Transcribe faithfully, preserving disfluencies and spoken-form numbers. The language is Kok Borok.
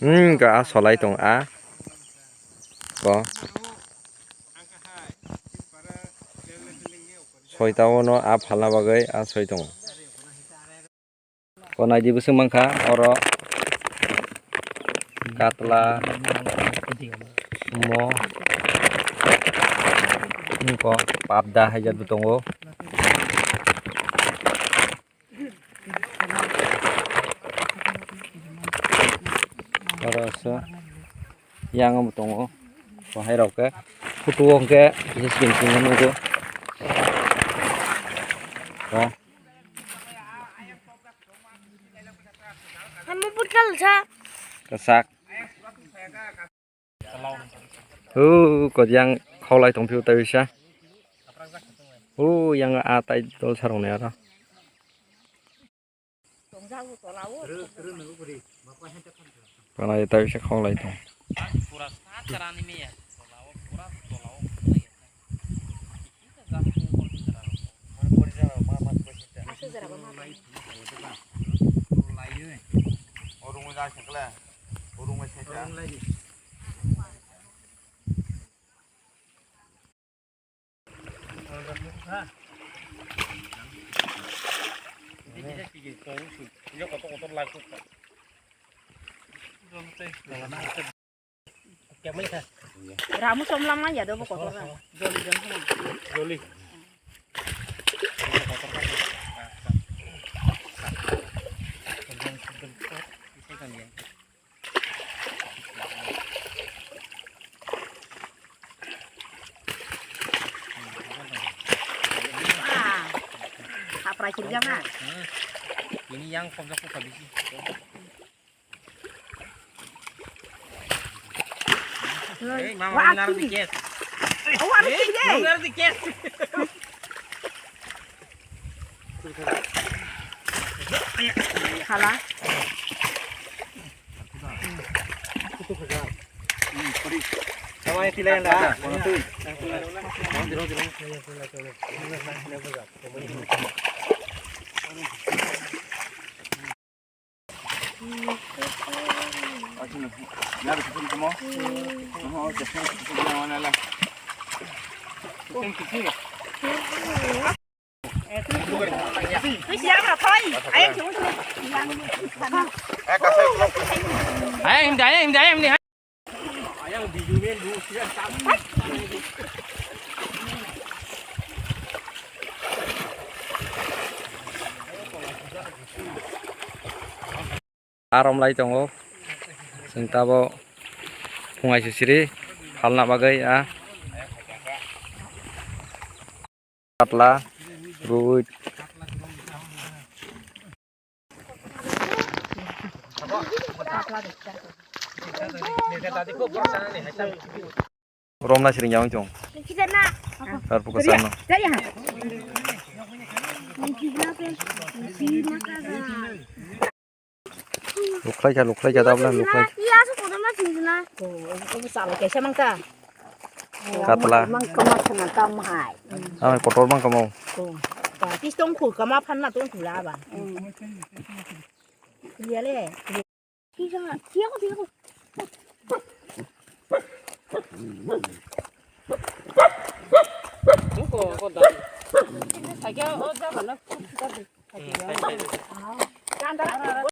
Hmm, ka a solai tong a. Ko. Soita o no a phalna bagwi a soi tongo. Ko naidi bwswk mankha oro katla, mo, ko pabda haijak bo tongo. Oro se yang bo tongo. Bo hai rok khe photo o hwnkhe kisa skin skin nugo. Bo. Kasak. Huu, kod yang khaulai tongphio tai bisa. Huu, yang a tai dol sarong ne aro. Panai tai bisa khaulai tong. Ramu somlam ma ya do bo kotor na. Joli joli. Joli. Haprai kirjak na. Ini yang komjak ko kabisi. Hey, mama, wah, ini naruh di kes. Oh, naruh di kes. Naruh di kes. Hala. Sama yang pilih yang dah. Ayang, himdi, ayang, himdi, ayang. Arom lai tongo. Chwng tabok phungai se siri phalna bagwi a. Patla, bui. Romna siring yawi chong. Tar puka sarno. Lukhlai kha, lukhlai kha, tabla lukhlai. Iya, su kotor ma sini na. Ko, ko salo kaisa mangka. Katla. Mang kama sana tam hai. Ang kotor mang kama. Ko. Ka tis tong khu kama phan na tong khu la ba. Iya le. Iya ko, iya ko. Ko, ko da. Sakya o da ba na. Hmm, hai, hai. Ganda.